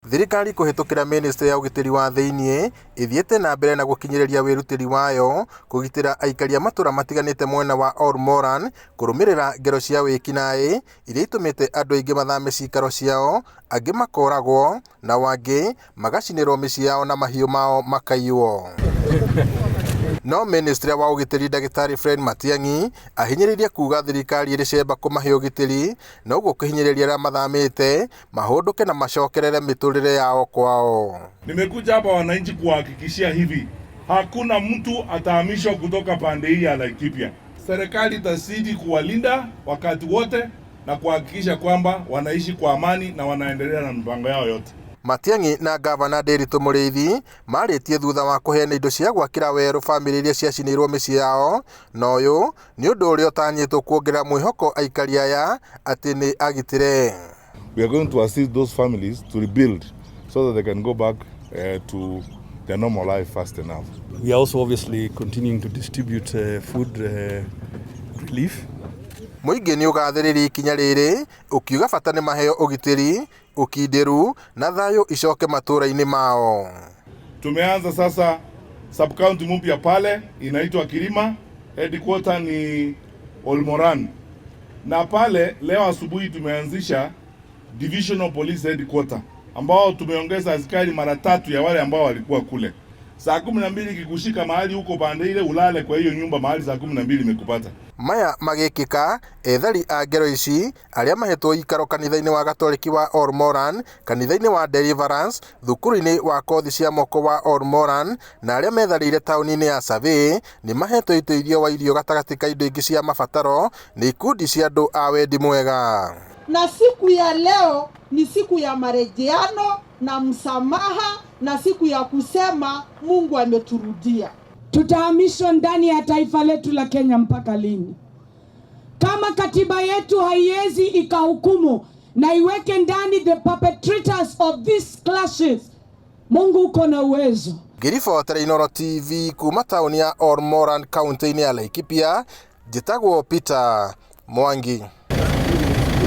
Thirikari kũhĩtũkĩra mĩnĩstrĩ ya ũgitĩri wa thĩinĩ ĩthiĩte na mbere na gũkinyĩrĩria wĩrutĩri wayo kũgitĩra aikari a matũra matiganĩte mwena wa Olmoran kũrũmĩrĩra ngero cia wĩkinaĩ iria itũmĩte andũ aingĩ mathame cikaro ciao, angĩ makoragwo nao angĩ magacinĩrwo mĩciĩ yao na mahiũ mao makaiywo. No mĩnĩstrĩ wa ũgitĩri ndagĩtarĩ Fred Matiang'i ahinyĩrĩirie kuga thirikari ĩrĩ cemba kũmahe ũgitĩri noguo kũhinyĩrĩria arĩa mathamĩte mahũndũke na macokerere mĩtũrĩre yao kwao. Nimekuja hapa wananchi kuwahakikishia hivi, hakuna mtu atahamishwa kutoka pande hii ya Laikipia. Serikali itazidi kuwalinda wakati wote na kuhakikisha kwamba wanaishi kwa amani na wanaendelea na mipango yao yote. Matiang'i na ngavana Ndiritu Mũrĩithi marĩtie thutha wa kũheana indo cia gwakĩra werũ bamĩrĩ iria ciacinĩirwo mĩciĩ yao, na ũyũ nĩ ũndũ ũrĩa ũtanyĩtwo kuongerera mwĩhoko aikari aya atĩ nĩ agitĩre. We are going to assist those families to rebuild so that they can go back to their normal life fast enough. We are also obviously continuing to distribute food relief. Mũingĩ nĩ ũgathĩrĩria ikinya rĩrĩ ũkiuga bata nĩ maheo ũgitĩri, ũkindĩru na thayũ icoke matũũra-inĩ mao. Tumeanza sasa sub county mpya pale inaitwa Kirima, headquarter ni Olmoran, na pale leo asubuhi tumeanzisha divisional police headquarter ambao tumeongeza askari mara tatu ya wale ambao walikuwa kule. Saa 12 ikikushika mahali huko pande ile, ulale kwa hiyo nyumba mahali saa 12 imekupata. Maya magĩkĩka ethari a ngero ici arĩa mahetwo ikaro kanitha-inĩ wa Gatoreki wa Olmoran, kanitha-inĩ wa Deliverance, thukuru-inĩ wa kothi cia moko wa Olmoran na arĩa metharĩire taũni-inĩ ya Survey nĩ mahetwo ũteithio wa irio gatagatĩ ka indo ingĩ cia mabataro nĩ ikundi cia andũ a wendi mwega. Na siku ya leo ni siku ya marejeano na msamaha na siku ya kusema Mungu ameturudia. Tutahamishwa ndani ya taifa letu la Kenya mpaka lini? Kama katiba yetu haiwezi ikahukumu na iweke ndani the perpetrators of these clashes, Mungu uko na uwezo. Ngĩribotera Inooro TV kuma taũni ya Olmoran kaunti-inĩ ya Laikipia, njĩtagwo Peter Mwangi.